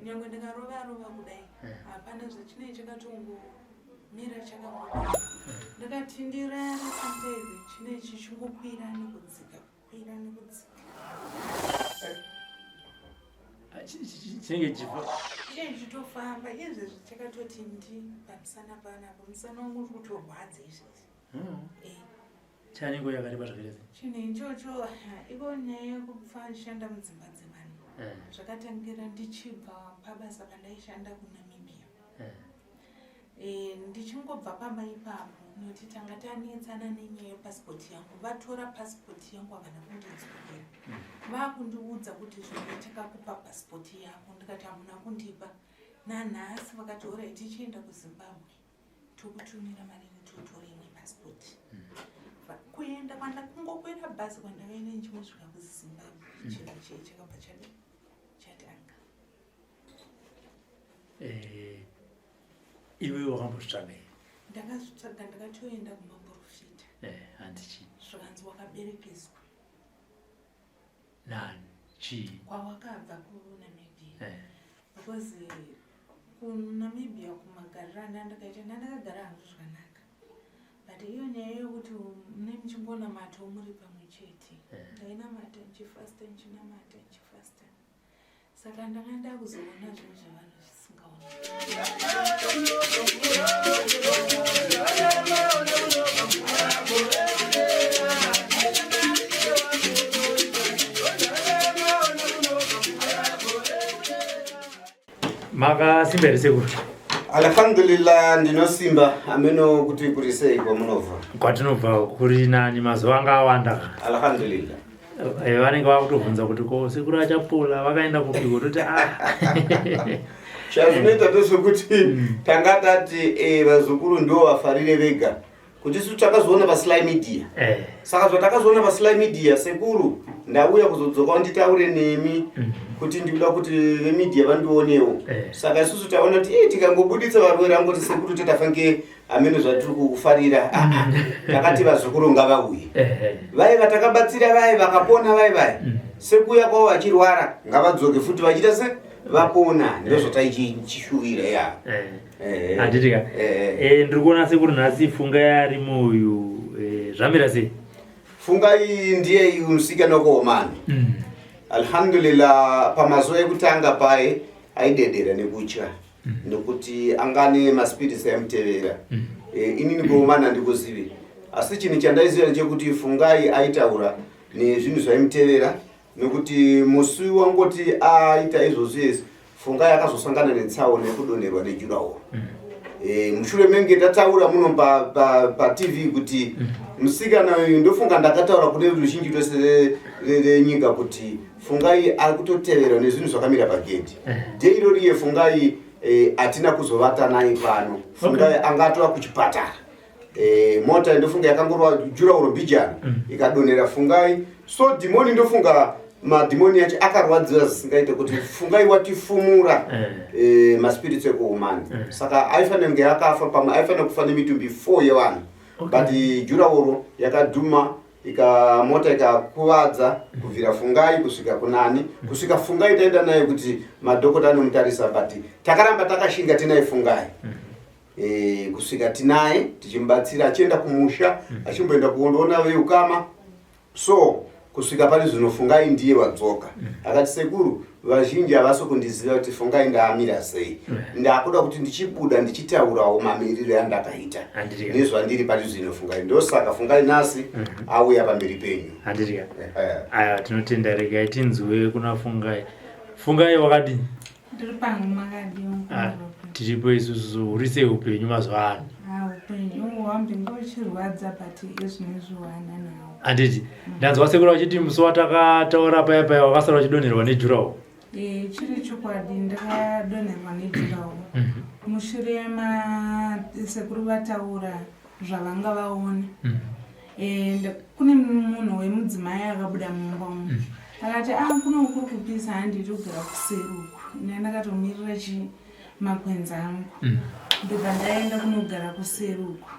Nyangwe ndikarova rova kudai hapana zvachinei chakatongomira chakangodai. Ndakati ndirare sometimes chinei chichingokwira nekudzika kukwira nekudzika. Chinenge chifa. Chinenge chichitofamba izvezvi chakatoti ndi pamusana panapa musana wangu uri kutorwadza izvezvi. Eh. Chanengo yakareba zvakaita sei? Chinhu ichocho iko nyaya yekupfa ndichishanda mudzimba dzevanhu eh. Zvakatangira ndichibva pabasa pandaishanda kuNamibia. Eh. Ndichingobva pamba ipapo nokuti tanga tanetsana nenyaya yepasipoti yangu, vatora pasipoti yangu havana kundidzokera. Vakundiudza kuti zvino takakupa pasipoti yako, ndikati hamuna kundipa nanhasi. Vakati orai tichienda kuZimbabwe tokutumira mari yekuti utore imwe passport. Kuenda kwandakungokwira bhazi kwandakaenda ndichingosvika kuZimbabwe, chinhu chii chakabva chadi chatanga. Eh, iwe wakambozvitsvaga here? Ndakazvitsvaga, ndakatoenda kumaprofita. Eh, hanzi chii? Zvakanzi wakaberekeswa. Nani? Chii? Kwawakabva kuNamibia. Because kuNamibia kumagariro andandakaita ndandakagara hangu zvakanaka, but iyo nyaya yekuti mune muchingonamatawo muri pamwe chete. Ndainamata ndichifasta, ndichinamata ndichifasta, saka ndanga ndakuzoona zvinhu zvavanhu zvisingaoni. Makasimba here sekuru? Alhamdulillah, ndinosimba. Ameno kuti kuri sei kwamunobva? Kwatinobva kuri nani, mazuva anga awanda. Alhamdulillah. Vanenge vakutobvunza kuti ko sekuru achapola vakaenda kupiko, toti ah. Chazvinoita ndezvekuti tanga tati vazukuru ndo vafarire vega kuti isu takazoona paSly Media. Saka zvatakazoona paSly Media, sekuru, ndauya kuzodzokawo nditaure nemi kuti ndikuda kuti vemedia vandionewo. Saka isusu taona kuti tikangobuditsa varwere angoti sekuru tetafange amene zvatiri kufarira. Ah, ah. Takati vazukuru ngavauye, vaye vatakabatsira, vaye vakapona, vaye vaye sekuya kwavo vachirwara ngavadzoke futi vachiita se vapona. Ndozvataichishuvira ya. Handiti ka? Ndiri kuona sekuru nhasi funga yarimo uyu, zvamira sei? Fungai ndiye iyu musikana wekuOmani. Alhamdulillah, pamazuva ekutanga paye aidedera nekutya nekuti anga ane maspirits aimutevera. Inini kuOmani handikuzivi, asi chinhu chandaiziva ndechekuti Fungai aitaura nezvinhu zvaimutevera, nekuti musi wangoti aita izvozvo izvi, Fungai akazosangana netsaona yekudonherwa nedurawall. Mushure menge tataura muno paTV pa kuti musikana uyu, ndofunga ndakataura kune ruzhinji rwese renyika kuti Fungai ari kutoteverwa nezvinhu zvakamira pagedhi. Day iroriye Fungai hatina kuzovata naye pano. Fungai anga atova kuchipatara. Mota ndofunga yakangorwa durawall mbijana, ikadonhera Fungai. So dhimoni, ndofunga madhimoni acho akarwadziwa zvisingaite kuti Fungai watifumura maspirits ekuOmani. Saka aifanira kunge akafa, pamwe aifanira kufa nemitumbi 4 yevanhu. But durawall yakadhuma ika mota ikakuvadza kubvira Fungai kusvika kunani, kusvika Fungai taenda naye kuti madhokota anomutarisa, but takaramba takashinga tinaye Fungai kusvika tinaye tichimubatsira achienda kumusha, achimboenda kundoona veukama. So kusvika pari zvino Fungai ndiye wadzoka. Akati, "Sekuru, vazhinji havasi kundiziva kuti Fungai ndaamira sei. Ndakuda kuti ndichibuda ndichitaurawo mamiriro andakaita Handiti. nezvandiri pari zvino." Fungai, ndosaka Fungai nhasi auya pamberi penyu. Handiti ka? Aya, tinotenda. Regai tinzwe kuna Fungai. Fungai, wakadini? Ndiri pano, makadii? Ah, tiripo isusu. Uri sei upenyu mazuva ano? Ah, upenyu hwambenge uchirwadza, but izvinezvi hwana nawo. Handiti ndanzwa sekuru vachiti musi watakataura paya paya wakasara uchidonherwa nedurawall? Eh, chiri chokwadi, ndakadonherwa nedurawall mushure masekuru vataura zvavanga vaona. And kune munhu wemudzimai akabuda mumba umu, akati, "A, kuno kuri kupisa, handidi kugara kuseri uku." Ine ndakatomirira chi makwenzi angu, ndobva ndaenda kunogara kuseri uku.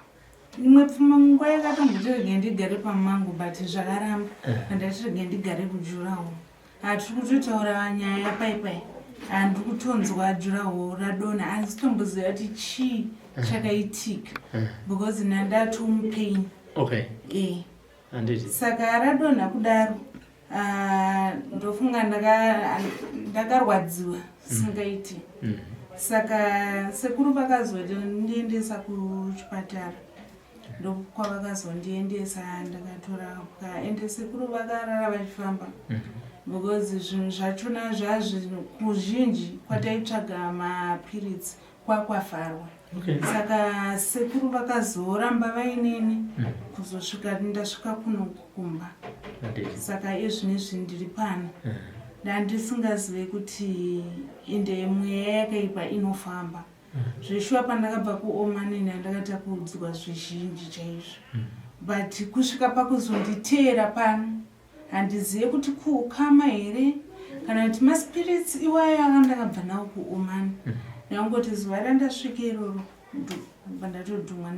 Imwe pfuma nguva yakatomboti rege ndigare pamango, but zvakaramba. Andati rege ndigare kudurawall. Hatiri kutotaura nyaya pai pai. Handiri kutonzwa juraho radonha asi tomboziva kuti chii chakaitika because nandatomupain. Okay. Eh. Handiti. Saka radonha kudaro ah, ndofunga ndakarwadziwa singaiti. Saka sekuru vakazondiendesa kuchipatara ndokwavakazondiendesa ndakatorapwa ende sekuru vakarara vachifamba because zvinhu zvachona zvazvi kuzhinji kwataitsvaga mapiritsi kwakwavharwa. Okay. Saka sekuru vakazoramba vaineni kuzosvika ndasvika kuno kumba. Handiti. Saka izvinezvi ndiri pano ndandisingazive kuti ende mweya yakaipa inofamba. Zveshuwa pandakabva kuOman ndakatakudzwa zvizhinji chaizvo, but kusvika pakuzonditeera pano handizive kuti kuukama here kana kuti maspirits iwayo akandakabva nawo kuOman. Ndangoti zuva randasvika iroro ndobva ndatodhumwa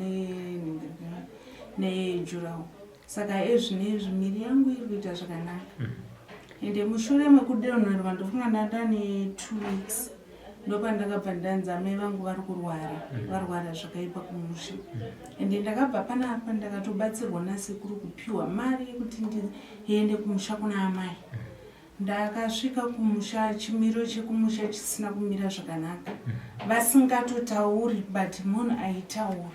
nejuraho. Saka ezvinezvi miri yangu iri kuita zvakanaka. Ende mushure mekudonherwa ndofunga ndandane 2 weeks ndopandakabva ndanzi amai vangu vari kurwara, varwara zvakaipa kumusha. Ende ndakabva panapa ndakatobatsirwa nasekuru kupiwa mari yekuti ndiende kumusha kuna amai. Ndakasvika kumusha chimiro chekumusha chisina kumira zvakanaka, vasingatotauri but munhu aitaura.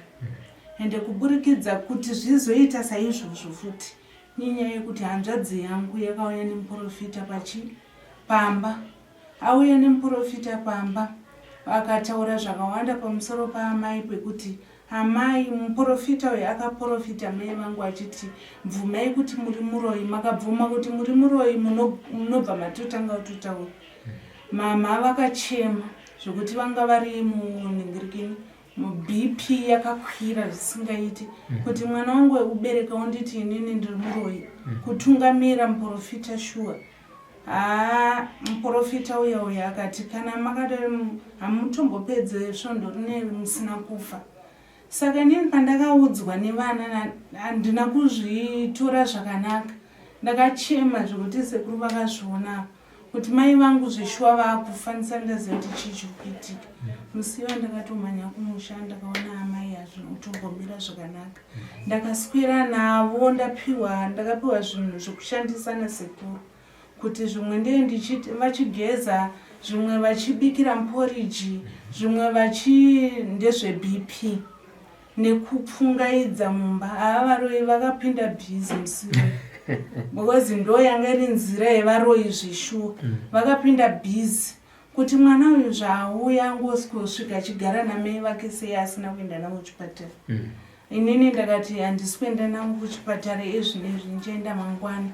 Ende kuburikidza kuti zvizoita saizvozvo futi nenyaya yekuti hanzvadzi yangu yakauya nemuprofita pachi pamba, auya nemuprofita pamba akataura zvakawanda pamusoro paamai pekuti amai muprofita uyu akaprofita mai vangu achiti bvumai kuti muri muroyi, makabvuma kuti muri muroyi munobva matotanga kutotaura. Mama vakachema zvekuti vanga vari munhingirikini muBP yakakwira zvisingaiti kuti mwana wangu wekubereka unditi inini ndiri muroyi, kutungamira muprofita shuwa. Haa muprofita uya uya akati kana makadaro hamutombopedze svondo rineri musina kufa. Saka inini pandakaudzwa nevana handina kuzvitora zvakanaka, ndakachema zvekuti sekuru vakazviona kuti mai vangu zveshuwa vakufa ndisati ndaziva kuti chii chiri kuitika. Musi iwa ndakatomhanya kumusha ndakaona amai hazvina kutombomira zvakanaka. Ndakaswera navo ndakapiwa zvinhu zvekushandisa nasekuru kuti zvimwe ndee vachigeza, zvimwe vachibikira poriji, zvimwe vachi ndezve BP nekupfungaidza mumba. Ava varoyi vakapinda busy musi because ndo yanga iri nzira yevaroyi zveshuwa. Vakapinda busy kuti mwana uyu zvaauya angosvika achigara namai vake sei asina kuenda navo kuchipatara. Inini ndakati handisi kuenda navo kuchipatara ezvinezvi, ndichaenda mangwana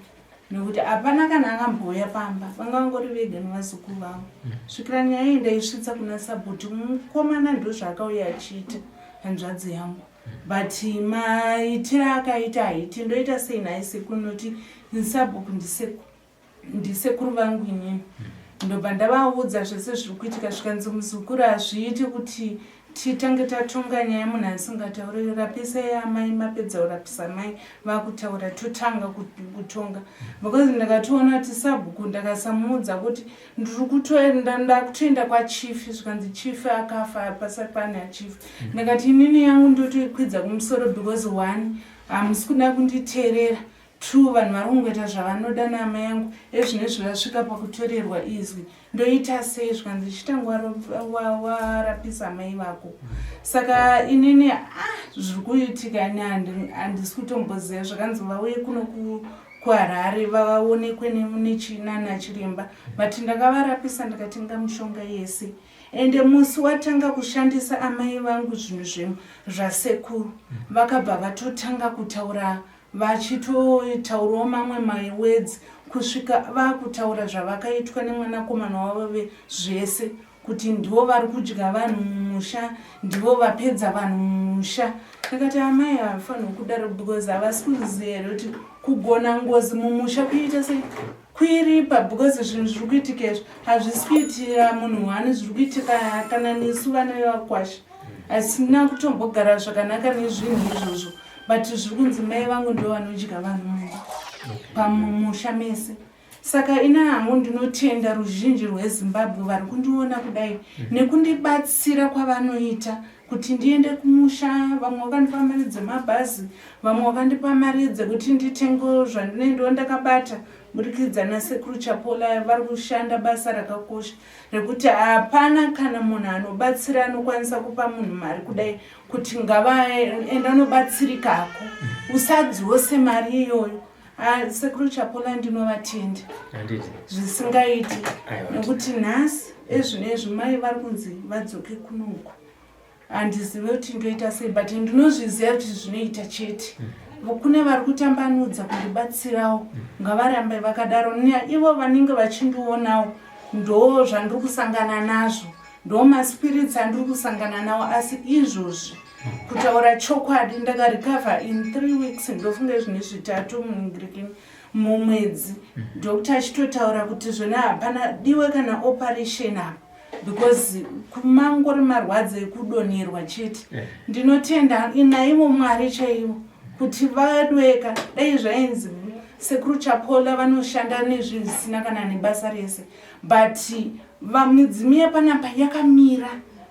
nekuti hapana kana akambouya pamba, vanga vangori vega nevazukuru vangu. Svikira nyaya iyi ndaisvitsa kuna sabhuti, mukomana ndozvaakauya achiita hanzvadzi yangu, but maitiro akaita haiti ndoita sei nhai sekuru, noti sabhuku ndisekuru vangu inini. Ndobva ndavaudza zvese zviri kuitika, zvikanzi muzukuru hazviiti kuti titange tatonga nyaya munhu asingatauri, rapisai amai, mapedza kurapisa mai vakutaura totanga kutonga. Because ndakatoona kuti sabhuku ndakasamuudza kuti ndiri kutoenda ndakutoenda kwachifi, zvikanzi chifi akafa pasati pane achifi. Ndakati inini yangu ndotoikwidza kumusoro because one hamusi kuda kunditeerera, two vanhu vari kungoita zvavanoda naamai yangu, ezvinezvi vasvika pakutorerwa izwi, ndoita sei? Zvikanzi chitanga warapisa amai vako. Saka inini zviri kuitika ini handisi kutomboziva. Zvakanzi vauye kuno kuHarare vaonekwe nana chiremba, but ndakavarapisa ndikatenga mishonga yese. Ende musi watanga kushandisa amai vangu zvinhu zvasekuru vakabva vatotanga kutaura, vachitotaurawo mamwe mawords kusvika vakutaura zvavakaitwa nemwanakomana wavo zvese, kuti ndivo vari kudya vanhu mumusha, ndivo vapedza vanhu mumusha. Ndakati amai havafanirwi kudaro because havasi kuziva here kuti kugona ngozi mumusha kuita sei kuiripa, because zvinhu zviri kuitika izvi hazvisi kuitira munhu wani, zviri kuitika kana nesu vana vevakwasha asina kutombogara zvakanaka nezvinhu izvozvo, but zviri kunzi mai vangu ndo vanodya vanhu mumba pamumusha mese. Saka ina hangu ndinotenda ruzhinji rweZimbabwe vari kundiona kudai nekundibatsira kwavanoita kuti ndiende kumusha. Vamwe vakandipa mari dzemabhazi, vamwe vakandipa mari dzekuti nditenge zvandinendiwo ndakabata burikidza naSekuru Chapola. Vari kushanda basa rakakosha rekuti hapana kana munhu anobatsira anokwanisa kupa munhu mari kudai kuti ngavaenda anobatsirikako, usadzose mari iyoyo. Ah, Sekuru Chapola ndinovatenda zvisingaiti nekuti nhasi ezvinezvi mai vari kunzi vadzoke kunoku. Handizive kuti ndoita sei, but ndinozviziva kuti zvinoita chete. Kune vari kutambanudza kundibatsirawo, ngavarambe vakadaro. Ivo vanenge vachindionawo, ndo zvandiri kusangana nazvo, ndo maspirits andiri kusangana nawo. Asi izvozvi, kutaura chokwadi, ndakarecover in 3 weeks, ndofunga zvine 3 mungirikini mumwedzi. Doctor achitotaura kuti zvona hapana diwe kana operation apa because kumangori marwadzo ekudonherwa chete. Ndinotenda naivo Mwari chaivo kuti vadweka. Dai zvainzi Sekuru Chapola vanoshanda nezvisina kana nebasa rese, but vamidzimu yepanapa yakamira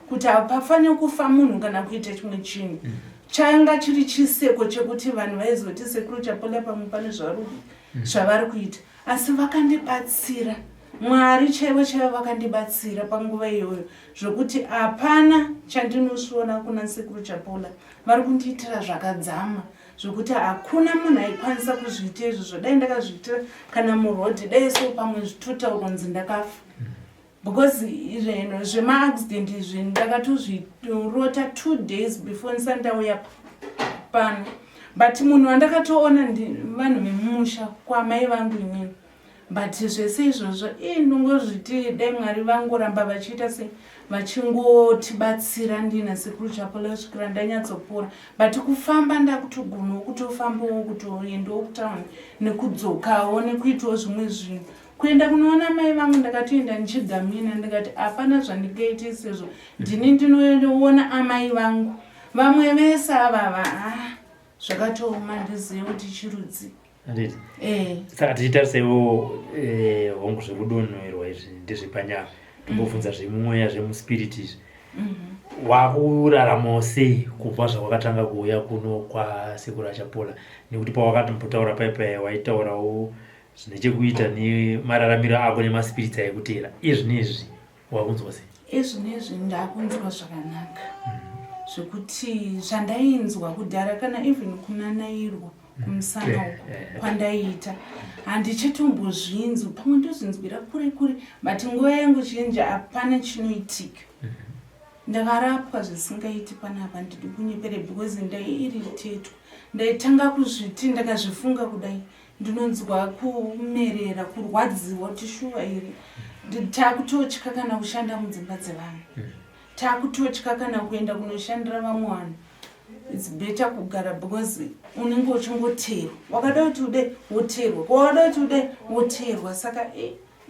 kuti hapafaniri kufa munhu kana kuita chimwe chinhu. Changa chiri chiseko chekuti vanhu vaizoti Sekuru Chapola pamwe pane zvavari kuita, asi vakandibatsira. Mwari chaivo chaivo vakandibatsira panguva iyoyo zvokuti hapana chandinosvona kuna Sekuru Chapola. Vari kundiitira zvakadzama zvokuti hakuna munhu aikwanisa kuzviita izvozvo. Dai ndakazviitira kana murodhi, dai so pamwe zvitotaurwa kunzi ndakafa, because izveno zvemaaccident izvi ndakatozvirota 2 days before ndisati ndauya pano. But munhu wandakatoona vanhu vemumusha kwamai vangu inini. But zvese izvozvo ii ndongozviti dai Mwari vangoramba vachiita se vachingotibatsira ndina Sekuru Chapola kusvikira ndanyatsopora. But kufamba ndakutogonawo, kutofambawo, kutoendawo kutauni nekudzokawo nekuitawo zvimwe zvinhu. Kuenda kunoona mai vangu ndakatoenda ndichigamina, ndikati hapana zvandingaite sezvo ndini ndinoona amai vangu. Vamwe vese avava, ah, zvakatooma, ndizive kuti chirudzi. Handiti? Saka tichitarisa iwo hongu zvekudonherwa izvi ndezvepanyama, tombobvunza zvemumweya, zvemuspirit izvi. Wakuraramawo sei kubva zvawakatanga kuuya kuno kwaSekuru Achapola? Nekuti pawakatombotaura paipai waitaurawo zvine chekuita nemararamiro ako nemaspirits aikuteera. Izvi wakunzwa sei? Izvinezvi ndakunzwa zvakanaka zvekuti zvandainzwa kudhara kana even kunanairwa kumusana uko kwandaiita handichatombozvinzwi. Pamwe ndozvinzwira kure kure, but nguva yangu zhinji hapana chinoitika. Ndakarapwa zvisingaiti panapa, ndidi kunyepere, because ndaiiritetwa. Ndaitanga kuzviti ndakazvifunga kudai ndinonzwa kumerera, kurwadziwa kuti shuwa iri takutotya kana kushanda mudzimba dzevanhu, takutotya kana kuenda kunoshandira vamwe vanhu. It's better kugara because unenge uchingoteerwa. Wakada kuti ude woteerwa, wakada kuti ude woteerwa. Saka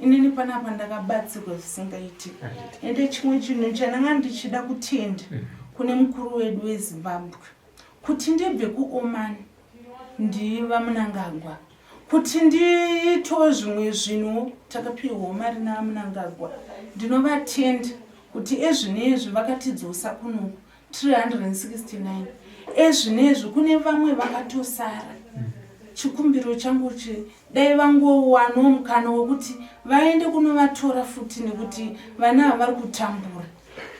inini panapa ndakabatsirwa zvisingaiti. Ende chimwe chinhu chandanga ndichida kutenda kune mukuru wedu weZimbabwe kuti ndibve kuOman ndiva Munangagwa, kuti ndiitewo zvimwe zvinhu, takapiwawo mari naMunangagwa. Ndinovatenda kuti ezvinezvi vakatidzosa kunoku 369. Ezvinezvi kune vamwe vakatosara. Chikumbiro changu chi dai vangowanawo mukana wekuti vaende kunovatora futi, nekuti vana ava vari kutambura.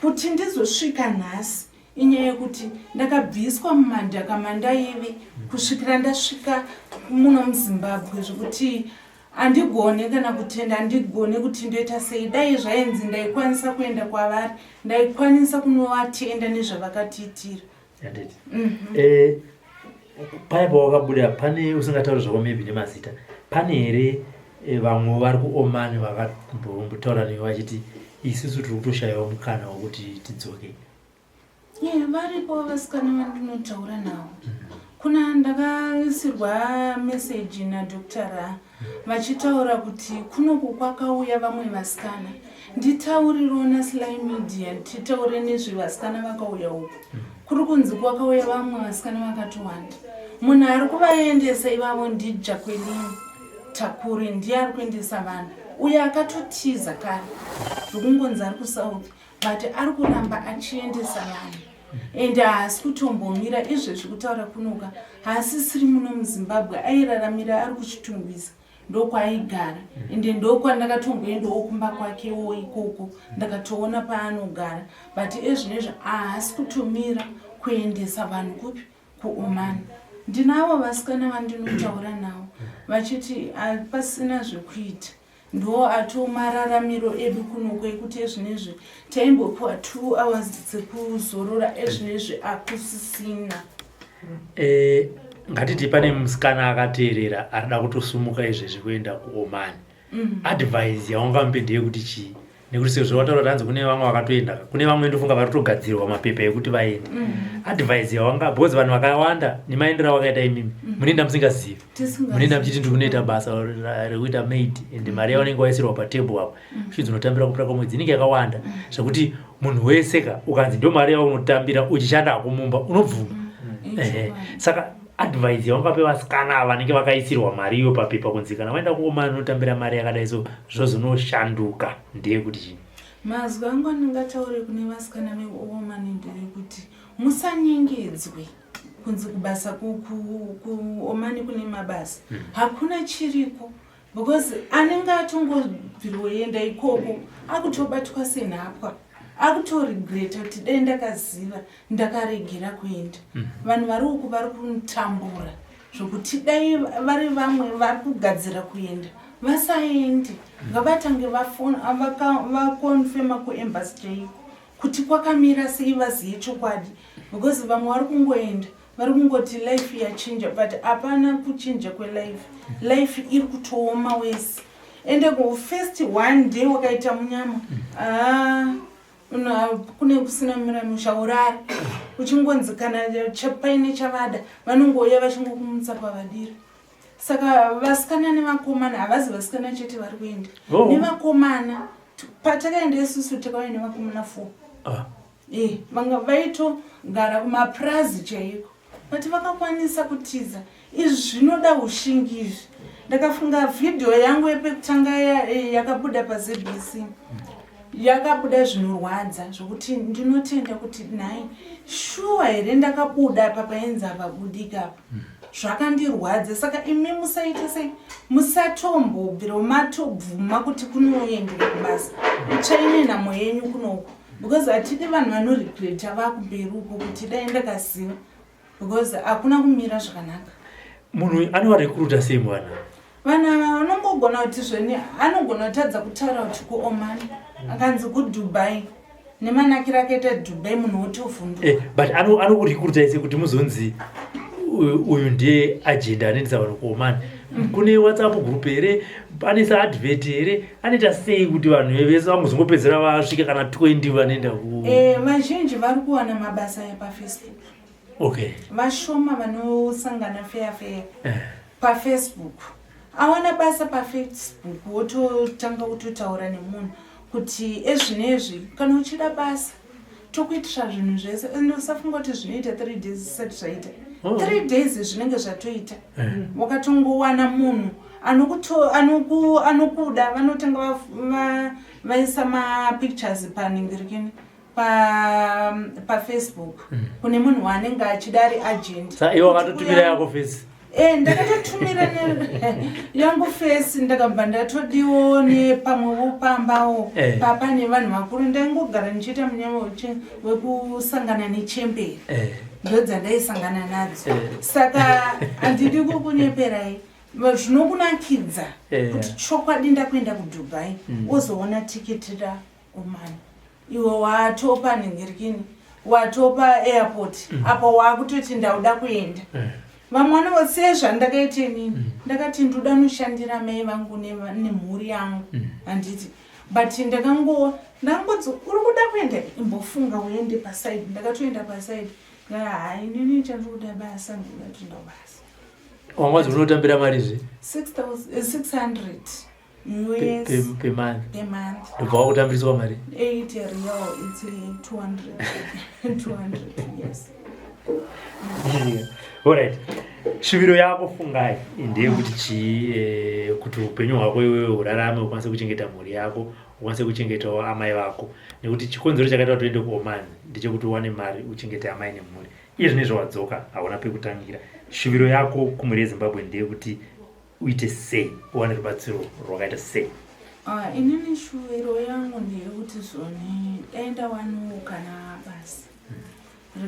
Kuti ndizosvika nhasi inyaya yekuti ndakabviswa mumadhaka mandaive kusvikira ndasvika muno muZimbabwe, zvekuti handigone kana kutenda, handigone kuti ndoita sei. Dai zvainzi ndaikwanisa kuenda kwavari, ndaikwanisa kunovatenda nezvavakatiitira. Handiti? Paya pawakabuda pane usingatauri zvako maybe nemazita, pane here vamwe vari kuOman vakambotaura newe vachiti isusu tiri kutoshayiwa mukana wekuti tidzoke? Yeah, varipo vasikana vandinotaura navo. Kuna ndakaisirwa meseji naDr Ra vachitaura kuti kunoku kwakauya vamwe vasikana, nditaurirewo naSly Media titaure nezvevasikana vakauya uku. Kuri kunzi kwakauya vamwe vasikana vakatowanda. Munhu ari kuvaendesa ivavo ndiJacqueline. Takure ndiye ari kuendesa vanhu uye akatotiza kare zvokungonzi ari kusouth but ari kuramba achiendesa vanhu ende haasi kutombomira izvezvi kutaura kunoka haasisiri muno muzimbabwe airaramira ari kuchitungwiza ndokwaaigara ende ndokwandakatomboendawo kumba kwakewo ikoko ndakatoona paanogara but ezvinezvi haasi kutomira kuendesa vanhu kupi kuOman ndinavo vasikana vandinotaura navo vachiti pasina zvekuita ndo ato mararamiro edu kunoko ekuti ezvinezvi taimbopiwa two hours dzekuzorora ezvinezvi akusisina e, ngatiti pane musikana akateerera arida kutosumuka izvezvi kuenda kuOman mm. Advice yaungamupe ndeyekuti chii nekuti sezvo wataura kuti hanzi kune vamwe vakatoenda kune vamwe ndofunga vari kutogadzirwa mapepa ekuti vaende mm. Advice yawanga because vanhu vakawanda nemaendero avakaita imimi mm. munoenda musingazivi munoenda muchiti ndiri kunoita basa rekuita maid and mari yaunenge waisirwa patable apo mm. chinzi unotambira kupera kwemwedzi inenge yakawanda mm. zvekuti munhu wese ka ukanzi ndo mari yaunotambira uchishanda hako mumba unobvuma mm. Ehe. Saka advice yaungape vasikana ava vanenge vakaisirwa mari iyo papepa kunzi kana waenda kuOman unotambira mari yakadai so zvozonoshanduka ndeyekuti chii Mazwi angu andingataure kune vasikana veOman nderekuti musanyengedzwe kunzi kubasa kuOmani kune mabasa mm. Hakuna chiriko because anenge atongobviroenda ikoko akutobatwa senhapwa akutoregreta kuti dai ndakaziva ndakaregera kuenda mm. Vanhu vari uku vari kutambura zvokuti dai vari vamwe vari kugadzira kuenda vasaende mm. Ngavatange vaconfirma kuembassy chaiko kuti kwakamira sei vazive chokwadi because vamwe vari kungoenda vari kungoti life yachinja but hapana kuchinja kwelife life iri kutooma wese ende kufirst one day wakaita munyama ah, kune kusina miramusha urara uchingonzi kana paine chavada vanongouya vachingokumutsa pavadira saka vasikana nevakomana havazi vasikana chete vari kuenda oh. Nevakomana patakaenda isusu takauya nevakomana four ah. E vanga vaitogara kumapurazi chaiko but vakakwanisa kutiza izvi zvinoda ushingi izvi ndakafunga vhidhiyo yangu yepekutanga yakabuda paZBC yakabuda zvinorwadza zvokuti ndinotenda kuti nhai shuwa here ndakabuda papaenzi apabudika apa zvakandirwadza saka imi musaita sei musatombobvira matobvuma kuti kunoendwa kubasa uchaine nhamo yenyu kunoko because hatidi vanhu vanoregreta vakumberi uko kuti dai ndakaziva because hakuna kumira zvakanaka munhu anovarecruita sei mwana vanhu ava vanongogona kuti zveni anogona kutadza kutaura kuti kuOman akanzi kuDubai nemanakiro akaita Dubai munhu wotovhunduka eh, but anokurecruita sei kuti muzonzi uyu ndiye agent anoendesa vanhu kuOman mm. Kune WhatsApp group here anoisa advert here anoita sei kuti vanhu vese vangozongopedzera vasvike kana 20 vanoenda ku eh, vazhinji vari kuwana mabasa epafacebook okay vashoma vanosangana feya feya eh. pafacebook awana basa pafacebook wototanga kutotaura nemunhu kuti ezvinezvi kana uchida basa tokuitira zvinhu zvese ende usafunga kuti zvinoita 3 days zvisati zvaita oh. 3 days zvinenge zvatoita eh. Wakatongowana munhu anokuda vanotanga vaisa mapictures paningirikini pafacebook pa kune munhu waanenge achida ari agent Sa iwe wakatotumira yako face e ndakatotumira yangu face ndakabva ndatodiwo nepamwewo pambawo eh. Papa nevanhu vakuru ndaingogara ndichiita munyama wekusangana nechemberi eh. Ndodzandaisangana nadzo eh. Saka handidi kukunyeperai zvinokunakidza kuti chokwadi ndakuenda kuDubai mm. Wozoona tiketi raOman iwe watopa ningirikini watopa airport mm. Apo waakutoti ndauda kuenda mm. Vamwe vanongo sezvandakaita inini mm. Ndakati ndoda noshandira mai vangu nemhuri yangu mm. Handiti but ndakango ndangonzi uri kuda kuenda imbofunga uende paside ndakatoenda paside hai inini chandiri kuda basa ndikuda kutoenda kubasa Wangazi unotambira mari zve 600 US pemonth pemonth ndobva wakutambiriswa mari 80 real it's 200 200 yes. Alright, shuviro yako Fungai ndeyekuti chii, kuti upenyu hwako iwewe urarame, ukwanise kuchengeta mhuri yako, ukwanise kuchengetawo amai vako, nekuti chikonzero chakaita kuti uende kuOman ndechekuti uwane mari uchengete amai nemhuri. Iye zvino izvo wadzoka, hauna pekutangira. Shuviro yako kumhuri yeZimbabwe ndeyekuti uite sei, uwane rubatsiro rwakaita sei? Ah, inini shuviro yangu ndeyekuti zvoni dai ndawanawo kana basa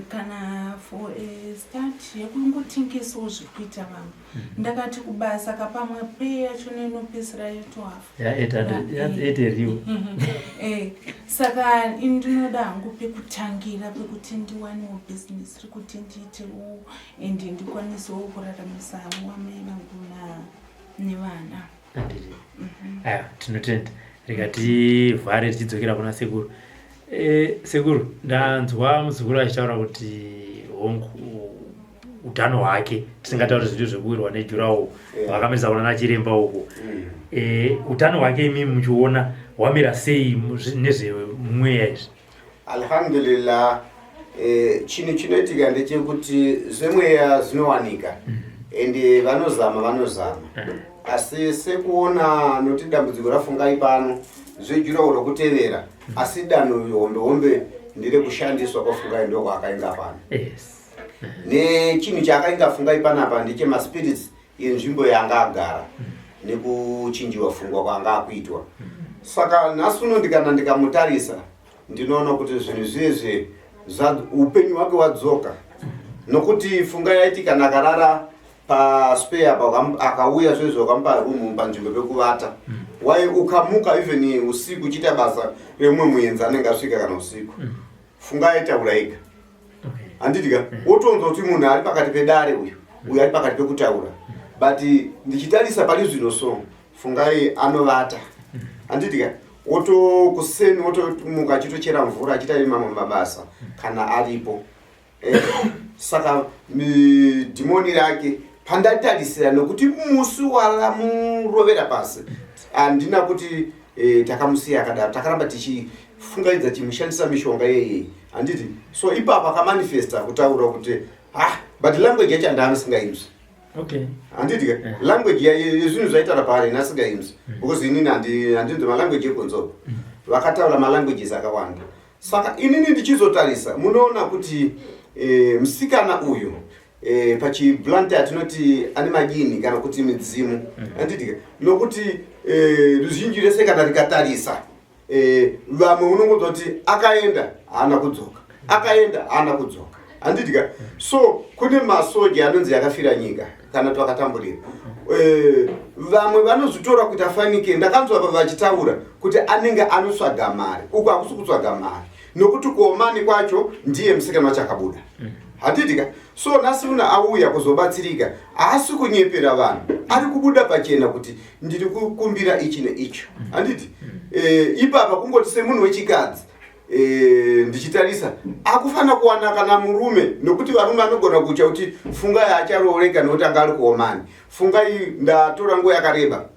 kana for a start yekungotengesawo zviri kuita vamwe. Ndakati kubasa kapamwe pay yacho neinopedzisira yetohafu. Yaeteriwo. Saka ini ndinoda hangu pekutangira, pekuti ndiwanewo business rekuti ndiitewo and ndikwanisewo kuraramisawo amai vangu nevana. Handiti? Aya, tinotenda. Rega tivhare tichidzokera kuna sekuru. Sekuru, ndanzwa muzukuru achitaura kuti hongu, utano hwake, tisingatauri zvinhu zvekuwirwa nejurawo vakamirisa kuna nachiremba uko. Utano hwake imimi muchiona hwamira sei nezvemweya izvi? Alhamdulillah, chinhu chinoitika ndechekuti zvemweya zvinowanika, ende vanozama vanozama, asi sekuona noti dambudziko raFungai pano zvejurawo rokutevera, asi danho hombe hombe nderekushandiswa kwaFungai ndokwaakainga pano. Nechinhu chaakainga Fungai panapa ndechemaspirits yenzvimbo yaanga agara nekuchinjiwa fungwa kwaanga akuitwa. Saka nhasi uno ndikana ndikamutarisa, ndinoona kuti zvinhu zvezve upenyu hwake wadzoka, nokuti Fungai yaiti kana akarara paspare apa, akauya zvezvo wakamupa rumu panzvimbo pekuvata, wai ukamuka even usiku uchiita basa remumwe muenzi anenge asvika kana usiku, Fungai aitaura ega. Handiti ka? Wotonzwa kuti munhu ari pakati pedare uyu, uyu ari pakati pekutaura. But ndichitarisa pari zvino, so Fungai anovata, handiti ka? Woto kuseni wotomuka achitochera mvura, achiita mamwe mabasa kana aripo. Saka dhimoni rake pandatarisira, nokuti musi waramurovera pasi handina kuti takamusiya akadaro, takaramba tichifungaidza tichimushandisa mishonga iyeye, handiti? So ipapo akamanifesta kutaura kuti ha, but language yacho handaanosingainzwi. Handiti ka? Language yezvinhu zvaitaura paari nasingainzwi, because inini handinzwi malanguage ekunzoko. Vakataura malanguages akawanda. Saka inini ndichizotarisa, munoona kuti musikana uyu, pachiblunt atinoti ane majini kana kuti midzimu, handiti ka? Nokuti ruzhinji rese kana rikatarisa, vamwe unongonzwa kuti akaenda haana kudzoka, akaenda haana kudzoka, handiti ka? So kune masoja anonzi akafira nyika kana kuti vakatamburira. Vamwe vanozvitora kuita fanike. Ndakanzwa vachitaura kuti anenge anotsvaga mari. Uku hakusi kutsvaga mari, nokuti kuOmani kwacho ndiye musikana wacho akabuda, handiti ka? So nhasi una auya kuzobatsirika, haasi kunyepera vanhu, ari kubuda pachena kuti ndiri kukumbira ichi neicho, handiti? Ipapa kungoti semunhu wechikadzi, ndichitarisa akufanira kuwana kana murume, nokuti varume anogona kutya kuti Fungai acharooreka nokuti anga ari kuOmani. Fungai ndatora nguva yakareba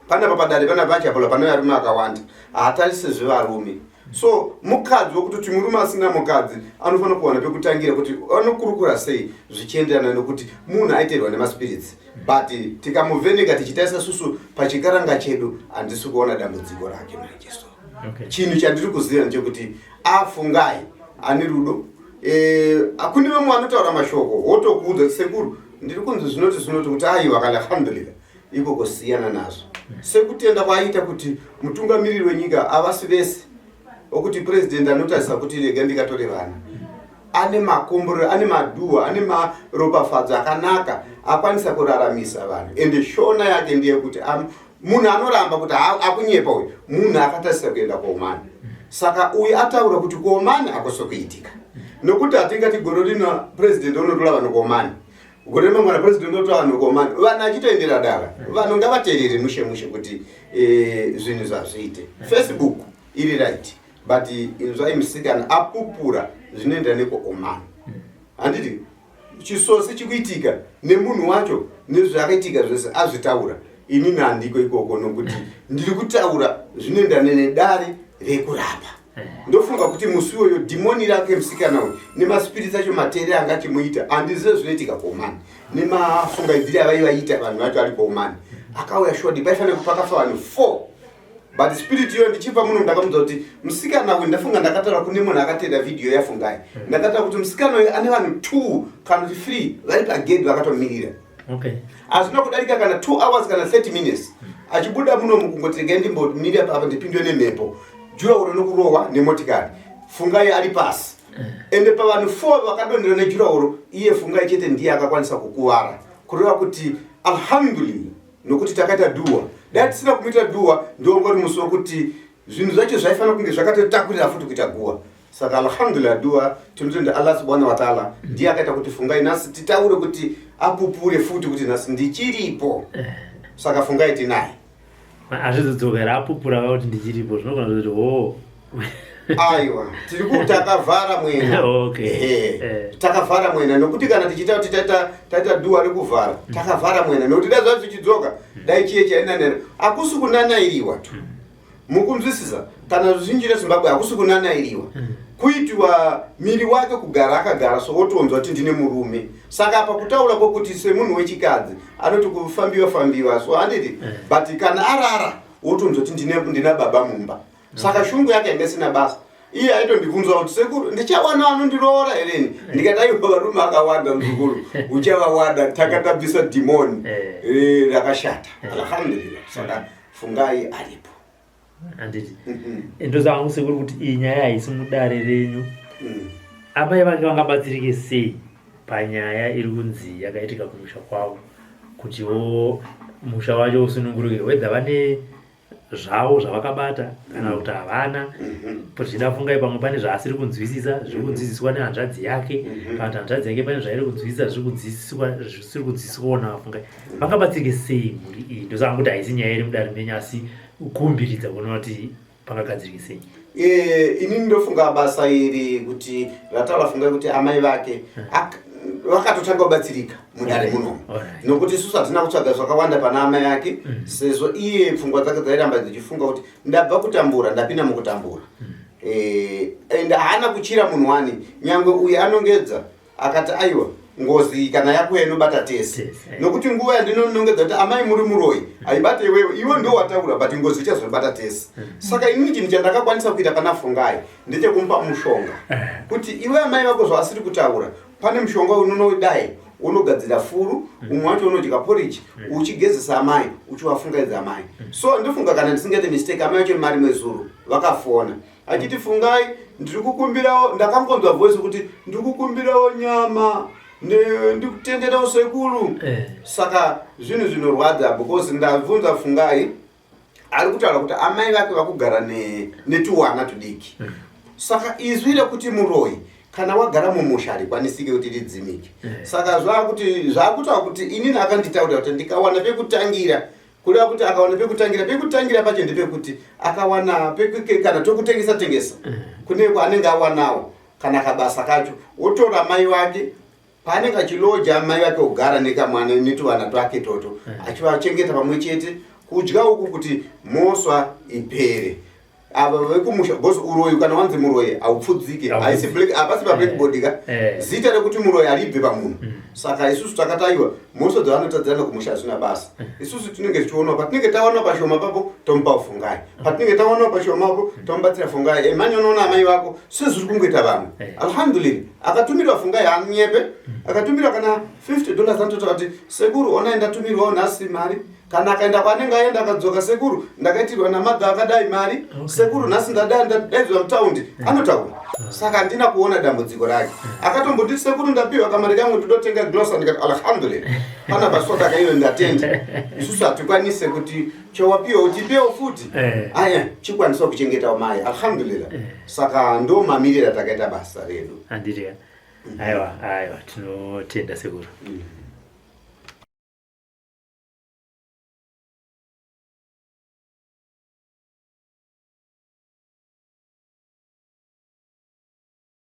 panapa padare panapa achapola pane varume akawanda, haatarise zvevarume. So mukadzi wekutoti murume asina mukadzi anofanira kuwana pekutangira kuti anokurukura sei, zvichienderana nokuti munhu aiterwa nemaspirits. But tikamuvheneka tichitarisa susu pachikaranga chedu, handisi kuona dambudziko rake manje. So chinhu chandiri kuziva ndechekuti aFungai ane rudo. Kune vamwe vanotaura mashoko, wotokuudza kuti sekuru ndiri kunzi zvinoti zvinoti, kuti aiwa kana alhamdulillah, iko kusiyana nazvo sekutenda kwaaita kuti mutungamiriri wenyika avasi vese okuti president anotarisa kuti rega ndikatore vana. Ane makomborero, ane madhuwa, ane maropafadzo akanaka, akwanisa kuraramisa vanhu. Ende shona yake ndeyekuti munhu anoramba kuti akunyepa uyu munhu akatarisa kuenda kuOmani. Saka uyu ataura kuti kuOmani hakusi kuitika, nokuti hatingati gore rino president unotora vanhu kuOmani, gore remangwana president unotora vanhu kuOmani, vanhu achitoendera dara. Vanhu ngavateerere mushe mushe kuti zvinhu zvazviite. Facebook iri right, but inzwai musikana apupura zvinoenda nekuOmani, handiti? Chisosi chikuitika nemunhu wacho nezvakaitika zvese azvitaura. Inini handiko ikoko, nokuti ndiri kutaura zvinoenderana nedare rekurapa. Ndofunga kuti musi iwoyo dhimoni rake musikana uyu nemaspirits acho matere anga achimuita, handizive zvinoitika kuOmani nemafungaidziri avaivaita vanhu vacho ari kuOmani. Akauya shodi paifanira pakafa vanhu 4, but spirit iyoyo ndichibva muno ndakamudza kuti musikana uyu, ndafunga ndakataura kune munhu akateera vhidhiyo yaFungai, ndakataura kuti musikana uyu ane vanhu 2 kana kuti 3 vari pagedhi vakatomirira. Hazvina kudarika kana 2 hours kana 30 minutes, achibuda muno mukungoti regai ndimbomirira apa ndipindwe nemhepo, durawall nokurohwa nemotikari, Fungai ari pasi. Ende pavanhu 4 vakadonhera nedurawall, iye Fungai chete ndiye akakwanisa kukuvara, kureva kuti alhamdulillah nokuti takaita duwa. Dai tisina kumuita duwa, ndiongori musi wekuti zvinhu zvacho zvaifanira kunge zvakatotakurira futi kuita guwa. Saka alhamdulillah, dua tinotenda Allah subhanahu wa taala, ndiye akaita kuti Fungai nhasi titaure kuti apupure futi kuti nhasi ndichiripo. Saka Fungai tinaye. Hazvizodzokera apupura kuti ndichiripo, zvinogona kuti ho. Aiwa, tiri ku takavhara mwena. Takavhara mwena nokuti kana tichiita kuti taita duwa rekuvhara, takavhara mwena nokuti dai zvati zvichidzoka, dai chiye chainanera. Hakusi kunanairiwa tu, mukunzwisisa? Kana zvizhinji reZimbabwe hakusi kunanairiwa, kuitiwa miri wake kugara akagara, so wotonzwa kuti ndine murume. Saka apa kutaura kwokuti semunhu wechikadzi anoti kufambiwa fambiwa, so handiti? But kana arara wotonzwa kuti ndina baba mumba. Saka shungu yake yanga isina basa. Iye aitondibvunza kuti, "Sekuru, ndichawana anondiroora hereni?" Ndikati, "Aiwa, varume akawanda, muzukuru, uchavawada. Takatabvisa dhimoni rakashata, alhamdulillah." Saka Fungai aripo. Handiti? Ndozangu sekuru kuti iyi nyaya haisi mudare renyu. Amai vake vangabatsirike sei panyaya iri kunzi yakaitika kumusha kwavo, kutiwo musha wacho usununguruke, whether vane zvavo zvavakabata kana kuti havana? Zvichida Fungai pamwe pane zvaasiri kunzwisisa zviri kunzwisiswa nehanzvadzi yake, kana kuti hanzvadzi yake pane zvairi kunzwisisa zviri kunzwisiswa zvisiri kunzwisiswawo naFungai. Vangabatsirike sei mhuri iyi? Ndosaka kuti haisi nyaya iri mudare menyu, asi kuumbiridza kuona kuti pangagadzirike sei. Inini ndofunga basa iri kuti rataura Fungai kuti amai vake vakatotanga kubatsirika mudare munomu, nokuti isusu hatina kutsvaga zvakawanda pana amai ake, sezvo iye pfungwa dzake dzairamba dzichifunga kuti ndabva kutambura, ndapinda mukutambura. And haana kuchira munhu wani, nyangwe uyu anongedza akati, "Aiwa, ngozi kana yakuya inobata tese." Nokuti nguva yandinonongedza kuti amai muri muroyi, haibate iwewe, iwe ndo wataura, but ngozi ichazobata tese. Saka inini chinhu chandakakwanisa kuita pana Fungai ndechekumupa mushonga kuti iwe amai vako zvaasiri kutaura, pane mushonga unonodai unogadzira furu, umwe wacho unodya porridge, uchigezesa amai, uchivafungaidza amai. So ndofunga kana ndisingaite mistake, amai vacho mari mwezuro vakafona achiti, "Fungai, ndiri kukumbirawo." Ndakangonzwa voice kuti, "Ndiri kukumbirawo nyama, ndikutenderawo sekuru." Saka zvinhu zvinorwadza because ndabvunza Fungai, ari kutaura kuti amai vake vakugara netuwana tudiki. Saka izwi rekuti muroyi kana wagara mumusha harikwanisike kuti ridzimike. Saka zvakuti zvakutaura kuti inini akanditaurira kuti ndikawana pekutangira, kureva kuti akawana pekutangira, pekutangira pacho ndepekuti akawana kana tokutengesa tengesa kune kwaanenge awanawo kana kabasa kacho, wotora mai wake paanenge achiloja mai vake, kugara nekamwana netuvana twake toto, achivachengeta pamwe chete, kudya uku kuti moswa ipere. Ava vekumusha, because uroyi kana wanzi muroyi haupfudzike, haisi black, hapasi pablackboard ka. Zita rekuti muroyi haribve pamunhu. Saka isusu takataiwa mhosva dzavanotadzirana kumusha hazvina basa. Isusu tinenge tichionawo patinenge tawana pashoma papo tomupa Fungai, patinenge tawana pashoma papo tomubatsira Fungai. Emani unoona amai vako sezviri kungoita vamwe. Alhamdulillah, akatumirwa Fungai haanyepe. Akatumirwa kana $50, anototaura kuti, "Sekuru, onai, ndatumirwawo nhasi mari." Kana akaenda kwaanenge aenda akadzoka, "Sekuru, ndakaitirwa namadha akadai mari." "Sekuru, nhasi ndadaidzwa mutaundi," anotaura. Saka handina kuona dambudziko rake. Akatomboti, "Sekuru, ndapiwa kamari kangu, ndotenga glosa." Ndikati, "Alhamdulillah, pana basodaka iyo, ndatenda." Isusu hatikwanise kuti chawapiwa utipewo futi. Aya chikwanisa kuchengetawo mai, alhamdulillah. Saka ndo mamiriro atakaita basa redu. Handiti? Aiwa, aiwa, tinotenda sekuru.